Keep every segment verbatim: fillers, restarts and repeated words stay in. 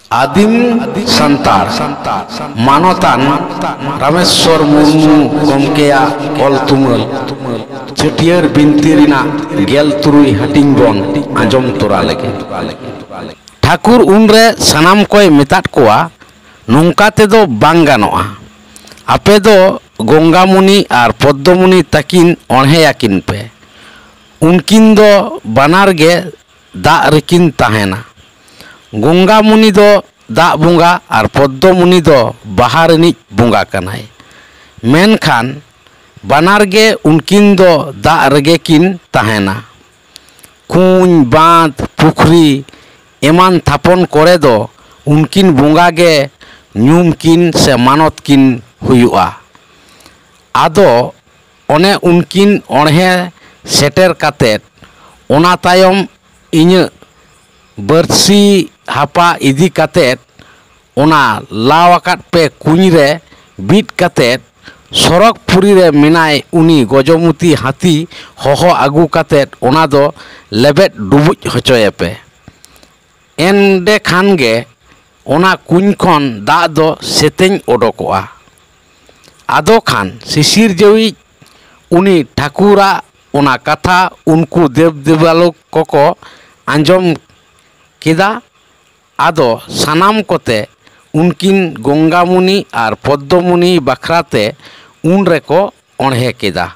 ᱟᱹᱫᱤᱢ ᱥᱟᱱᱛᱟᱲ ᱢᱟᱱᱚᱛᱟᱱ ᱨᱟᱢᱮᱥᱣᱚᱨ ᱢᱩᱨᱢᱩ ᱜᱚᱢᱠᱮᱭᱟᱜ ᱚᱞ ᱛᱩᱢᱟᱹᱞ ᱪᱷᱟᱹᱴᱭᱟᱹᱨ ᱵᱤᱱᱛᱤ ᱨᱮᱱᱟᱜ ᱜᱮᱞ ᱛᱩᱨᱩᱭ ᱦᱟᱹᱴᱤᱧ ᱵᱚᱱ ᱟᱸᱡᱚᱢ ᱛᱚᱨᱟ ᱞᱮᱜᱮ᱾ ᱴᱷᱟᱹᱠᱩᱨ ᱩᱱᱨᱮ ᱥᱟᱱᱟᱢ ᱠᱚᱭ ᱢᱮᱛᱟᱫ ᱠᱚᱣᱟ, "ᱱᱚᱝᱠᱟ ᱛᱮᱫᱚ ᱵᱟᱝ ᱜᱟᱱᱚᱜᱼᱟ᱾ ᱟᱯᱮ ᱫᱚ ᱜᱚᱝᱜᱟᱢᱩᱱᱤ ᱟᱨ ᱯᱚᱫᱽᱫᱚᱢᱩᱱᱤ ᱛᱟᱹᱠᱤᱱ ᱚᱬᱦᱮᱭᱟᱠᱤᱱ ᱯᱮ᱾ ᱩᱱᱠᱤᱱ ᱫᱚ ᱵᱟᱱᱟᱨ ᱜᱮ ᱫᱟᱜ ᱨᱮᱠᱤᱱ ᱛᱟᱦᱮᱱᱟ᱾ ᱜᱚᱝᱜᱟᱢᱩᱱᱤ ᱫᱚ ᱫᱟᱜ ᱵᱚᱸᱜᱟ ᱟᱨ ᱯᱚᱫᱽᱫᱚᱢᱩᱱᱤ ᱫᱚ ᱵᱟᱦᱟ ᱨᱤᱱᱤᱡ ᱵᱚᱸᱜᱟ ᱠᱟᱱᱟᱭ᱾ ᱢᱮᱱᱠᱷᱟᱱ ᱵᱟᱱᱟᱨ ᱜᱮ ᱩᱱᱠᱤᱱ ᱫᱚ ᱫᱟᱜ ᱨᱮᱜᱮ ᱠᱤᱱ ᱛᱟᱦᱮᱱᱟ᱾ ᱠᱩᱧ, ᱵᱟᱸᱫᱽ, ᱯᱩᱠᱷᱨᱤ ᱮᱢᱟᱱ ᱛᱷᱟᱯᱚᱱ ᱠᱚᱨᱮ ᱫᱚ ᱩᱱᱠᱤᱱ ᱵᱚᱸᱜᱟ ᱜᱮ ᱧᱩᱢ ᱠᱤᱱ ᱥᱮ ᱢᱟᱱᱚᱛ ᱠᱤᱱ ᱦᱩᱭᱩᱜᱼᱟ᱾ ᱟᱫᱚ ᱚᱱᱮ ᱩᱱᱠᱤᱱ ᱚᱬᱦᱮ ᱥᱮᱴᱮᱨ ᱠᱟᱛᱮᱫ, ᱚᱱᱟ ᱛᱟᱭᱚᱢ ᱤᱧᱟᱹᱜ ᱵᱟᱹᱨᱥᱤ ᱦᱟᱯᱟ ᱤᱫᱤ ᱠᱟᱛᱮᱫ, ᱚᱱᱟ ᱞᱟᱣ ᱟᱠᱟᱫ ᱯᱮ ᱠᱩᱧ ᱨᱮ ᱵᱤᱫ ᱠᱟᱛᱮᱫ, ᱥᱚᱨᱚᱜᱽᱯᱩᱨᱤ ᱨᱮ ᱢᱮᱱᱟᱭ ᱩᱱᱤ ᱜᱚᱡᱚᱢᱩᱛᱤ ᱦᱟᱹᱛᱤ ᱦᱚᱦᱚ ᱟᱹᱜᱩ ᱠᱟᱛᱮᱫ ᱚᱱᱟ ᱫᱚ ᱞᱮᱵᱮᱫ ᱰᱩᱵᱩᱡ ᱦᱚᱪᱚᱭᱮᱯᱮ᱾ ᱮᱸᱰᱮ ᱠᱷᱟᱱ ᱜᱮ ᱚᱱᱟ ᱠᱩᱧ ᱠᱷᱚᱱ ᱫᱟᱜ ᱫᱚ ᱥᱮᱛᱮᱧ ᱚᱰᱚᱠᱚᱜᱼᱟ᱾ ᱟᱫᱚ ᱠᱷᱟᱱ ᱥᱤᱥᱤᱨ ᱡᱟᱹᱣᱤᱡ ᱩᱱᱤ ᱴᱷᱟᱹᱠᱩᱨᱟᱜ ᱚᱱᱟ ᱠᱟᱛᱷᱟ ᱩᱱᱠᱩ ᱫᱮᱵ ᱫᱮᱵᱟᱞᱳᱠ ᱠᱚᱠᱚ ᱟᱸᱡᱚᱢ ᱠᱮᱫᱟ᱾ ᱟᱫᱚ ᱥᱟᱱᱟᱢ ᱠᱚᱛᱮ ᱩᱱᱠᱤᱱ ᱜᱚᱝᱜᱟᱢᱩᱱᱤ ᱟᱨ ᱯᱚᱫᱽᱫᱚᱢᱩᱱᱤ ᱵᱟᱠᱷᱨᱟ ᱛᱮ ᱩᱱ ᱨᱮᱠᱚ ᱚᱬᱦᱮ ᱠᱮᱫᱟ᱾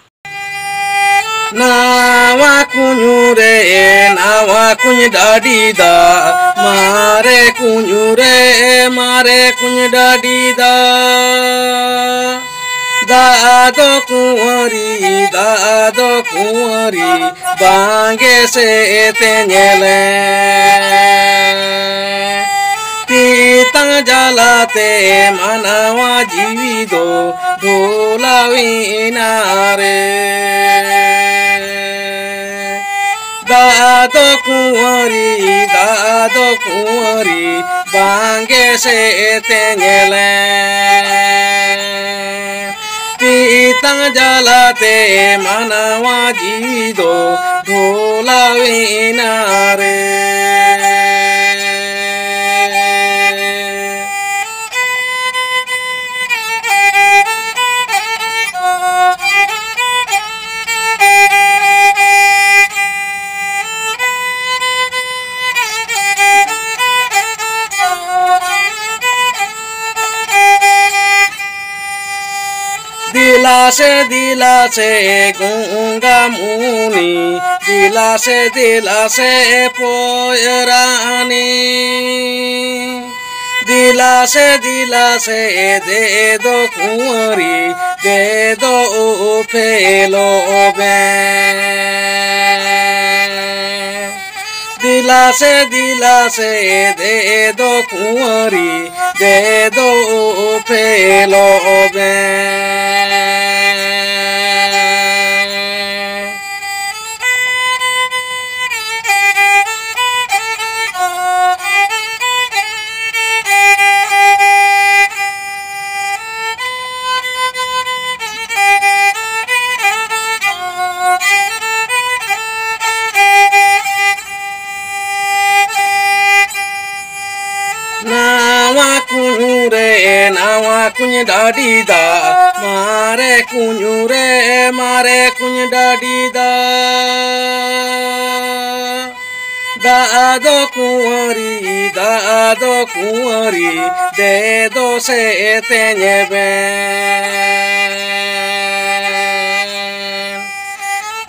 ᱱᱟᱣᱟ ᱠᱩᱧᱩ ᱨᱮ ᱱᱟᱣᱟ ᱠᱩᱧ ᱰᱟᱹᱰᱤ ᱫᱟᱜ, ᱢᱟᱨᱮ ᱠᱩᱧᱩ ᱨᱮ ᱢᱟᱨᱮ ᱠᱩᱧ ᱰᱟᱹᱰᱤ ᱫᱟᱜ᱾ ᱫᱟᱜ ᱫᱚ ᱠᱩᱸᱣᱟᱹᱨᱤ, ᱫᱟᱜ ᱫᱚ ᱠᱩᱸᱣᱟᱹᱨᱤ, ᱵᱟᱝᱜᱮ ᱥᱮ ᱮᱛᱮ ᱧᱮᱞᱮ᱾ ᱛᱤᱛᱟᱝ ᱡᱟᱞᱟᱛᱮ ᱢᱟᱱᱟᱣᱟ ᱡᱤᱣᱤ ᱫᱚ ᱰᱷᱳᱞᱟᱣᱤᱱᱟ ᱨᱮ᱾ ᱫᱟᱜ ᱫᱚ ᱠᱩᱸᱣᱟᱹᱨᱤ, ᱫᱟᱜ ᱫᱚ ᱠᱩᱸᱣᱟᱹᱨᱤ, ᱵᱟᱝᱜᱮ ᱥᱮ ᱮᱛᱮ ᱧᱮᱞᱮ᱾ ᱛᱤᱛᱟᱝ ᱡᱟᱞᱟᱛᱮ ᱢᱟᱱᱟᱣᱟ ᱡᱤᱣᱤ ᱫᱚ ᱰᱷᱳᱞᱟᱣᱤᱱᱟ ᱨᱮ᱾ ᱫᱮᱞᱟ ᱥᱮ ᱜᱚᱝᱜᱟ ᱢᱩᱱᱤ, ᱫᱮᱞᱟ ᱥᱮ, ᱫᱮᱞᱟ ᱥᱮ ᱯᱚᱭᱨᱟᱱᱤ᱾ ᱫᱮᱞᱟ ᱥᱮ, ᱫᱮᱞᱟ ᱥᱮ ᱫᱮ ᱫᱚ ᱠᱩᱸᱣᱟᱨᱤ, ᱫᱮ ᱫᱚ ᱩᱯᱮᱞᱚᱜ ᱵᱮᱱ᱾ ᱫᱮᱞᱟ ᱥᱮ, ᱫᱮᱞᱟ ᱥᱮ ᱫᱮ ᱫᱚ ᱠᱩᱸᱣᱟᱨᱤ, ᱫᱮ ᱫᱚ ᱩᱯᱮᱞᱚᱜ ᱵᱮᱱ᱾ ᱱᱟᱣᱟ ᱠᱩᱧ ᱨᱮ ᱱᱟᱣᱟ ᱠᱩᱧ ᱰᱟᱹᱰᱤ ᱫᱟᱜ, ᱢᱟᱨᱮ ᱠᱩᱧ ᱨᱮ ᱢᱟᱨᱮ ᱠᱩᱧ ᱰᱟᱹᱰᱤ ᱫᱟᱜ᱾ ᱫᱟᱜ ᱫᱚ ᱠᱩᱸᱣᱟᱨᱤ, ᱫᱟᱜ ᱫᱚ ᱠᱩᱸᱣᱟᱨᱤ, ᱫᱮ ᱫᱚ ᱥᱮ ᱛᱮᱧᱮ ᱵᱮᱱ᱾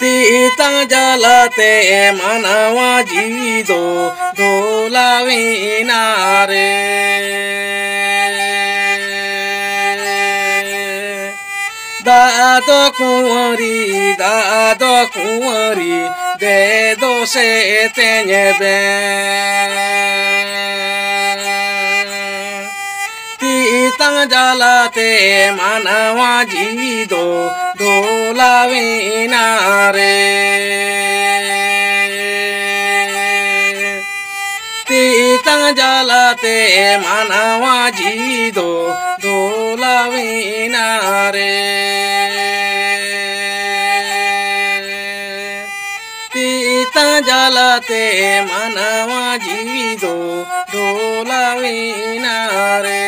ᱛᱮᱛᱟᱝ ᱡᱟᱞᱟᱛᱮ ᱢᱟᱱᱣᱟ ᱡᱤᱣᱤ ᱫᱚ ᱫᱷᱩᱞᱟᱣᱤᱱᱟ ᱨᱮ᱾ ᱫᱟᱜ ᱫᱚ ᱠᱩᱸᱣᱟᱨᱤ, ᱫᱟᱜ ᱫᱚ ᱠᱩᱸᱣᱟᱨᱤ, ᱫᱮ ᱫᱚ ᱥᱮ ᱛᱮᱧᱮ ᱵᱮᱱ᱾ ᱛᱮᱛᱟᱝ ᱡᱟᱞᱟᱛᱮ ᱢᱟᱱᱣᱟ ᱡᱤᱣᱤ ᱫᱚ ᱫᱷᱩᱞᱟᱣᱤᱱᱟ ᱨᱮ᱾ ᱛᱮᱛᱟᱝ ᱡᱟᱞᱟᱛᱮ ᱢᱟᱱᱣᱟ ᱡᱤᱣᱤ ᱫᱚ ᱫᱷᱩᱞᱟᱣᱤᱱᱟ ᱨᱮ᱾ ᱛᱮᱛᱟᱝ ᱡᱟᱞᱟᱛᱮ ᱢᱟᱱᱣᱟ ᱡᱤᱣᱤ ᱫᱚ ᱫᱷᱩᱞᱟᱣᱤᱱᱟ ᱨᱮ᱾